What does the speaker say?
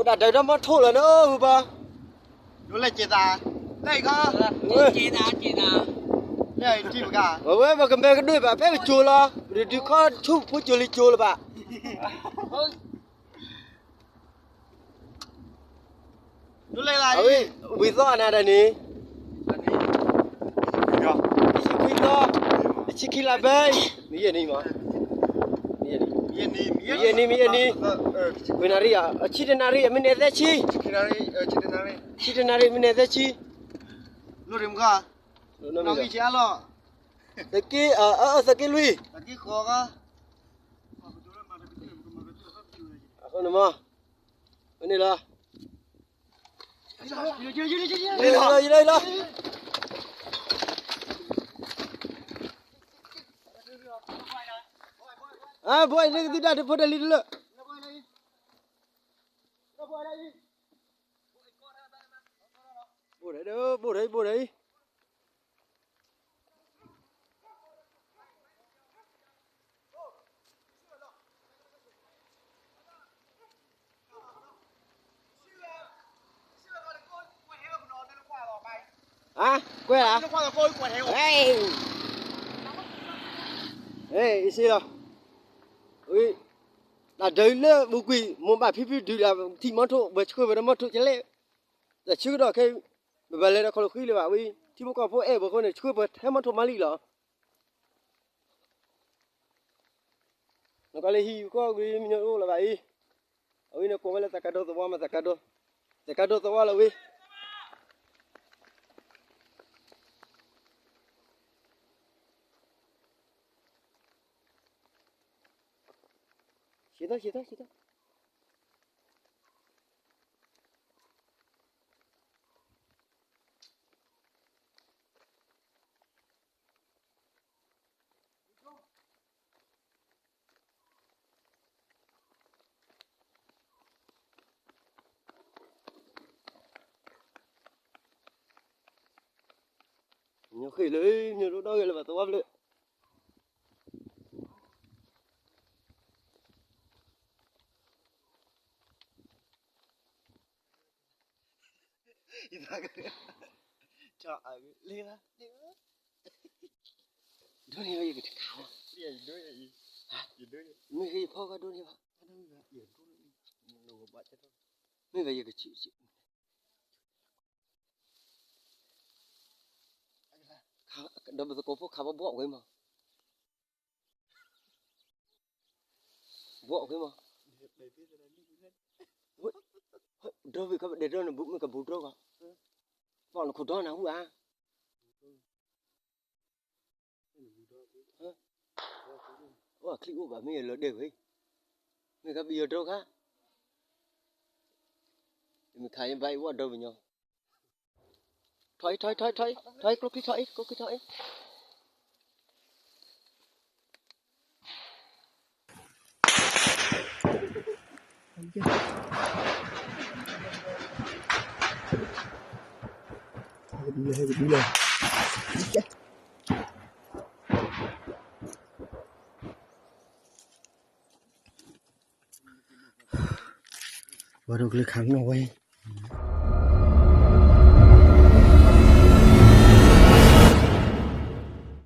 တၢ်ဒုးဒီးမီထိၣ်လီၤနီၤ ဝံၤဘၣ်, ဒိလဲၣ်က့ၤသး, လဲၣ်ခီ, က့ၤသး, က့ၤသး, လဲၣ်ထံပကါ, အဝဲပကမဲကဒွံးဘၣ် ဖဲကကၠိလီၤ, ပတဒုးခီဆူဖိကၠိလံကၠိလၢၤဘၣ်. ဒိလဲၣ်လၢ, ဝံၤသီၣ်နၤဒီးန့ၣ်, တဆံခွံသီ, တဆံခံလါဘဲ, မ့ၢ်ယဲၢ်နံၤမး, မ့ၢ်ယဲၢ်နံၤ, မ့ၢ်ယဲၢ်နံၤ, ခွံနၣ်ရံၣ်ဧါ, ဆံတနၣ်ရံၣ် မံးနံးသၢဆံ, ဆံတနၣ်ရံၣ် မံးနံးသၢဆံ, လီၤ, သက့, သက့လွံၢ်, အဃိန့ၣ်မး, န့ၣ်လီၤ, ယလီၤ, ယလီၤ, ယလီၤ, အဘိအံၤ လၢကသံၣ်တၢ်တဖိတလံၤတလၢာ်, ဘိၣ်ဒီး, ဘိၣ်ဒီး, ဘိၣ်ဒီး, ကွဲးဧါ, အ့ၣ်, အ့ၣ်, အ့ၣ်, အ့ၣ်, တၢ်ဒုးလၢပူၤကွံာ် မိၢ်ဘၣ်ဖံဖုဒုးဒီး ထံၣ်မီထိၣ် ပှၤဆှၢပှၤဒီးမီထိၣ်ကလဲၣ်, တၢ်ဆၢကတီၢ်ခဲအံၤ ပဘၣ်လဲၤဒီးခီၣ်လီၤဃံလၢၤဘၣ်ဝံၤ ထံဖိကီၢ်ဖိအဲၣ်ပှၤအဃိန့ၣ် ဆှၢပှၤထဲမီထိၣ်မၤလံလီၤ. နကီၢ်လၢဟံၣ်ကီၢ်ဂ့ၤမညီအိၣ်လၢၤဘၣ်အံၤ, အဝဲန့ၣ်ကိးဝဲလၢသးကါဒိသဝီမး သးကါဒိ, သးကါဒိသဝီလၢဝံၤ ဆံးသီ ဆံးသီ ဆံးသီ. ညီဃ့ၢ်လၢ ညီဒိၣ်ဒီဂ့ၤလၢၤဘၣ်သဝီဖျၢၣ်. ဒိၣ်န့ၢ်ယကတခါ, မ့ၢ်ဂ့ၤယဖီကဒိၣ်န့ၢ်ဘၣ်, မ့ၢ်ဝဲယကဆံးဆံး, ဒီးပသကိးဖိခးဘၣ်ဘှီၣ်ဝဲမး, ဘှီၣ်ဝဲမး, ဒီးဝဲကဘၣ်ဒဲးဒီနဘူး မ့ၢ်ကဘူးဒီကီး, ပီၣ်နခိၣ်ဒီနၤဟူဧါ. အိၣ်ချံအိၣ်ဘၣ်မ့ၢ်ယလၢဒဲးဝဲ, မ့ၢ်ကဘၣ်ယီၤဒီခါ, မ့ၢ်ခးယဘၣ်အံၤဝဲဒီပညီ, ထီၣ်အံၤ ထီၣ်အံၤ ထီၣ်အံၤ ထီၣ်အံၤ ကျိချံထီၣ်အံၤ ကျိချံထီၣ်အံၤ. ပှၤဒိၣ်ကျဲခးနီၣ်ဝဲ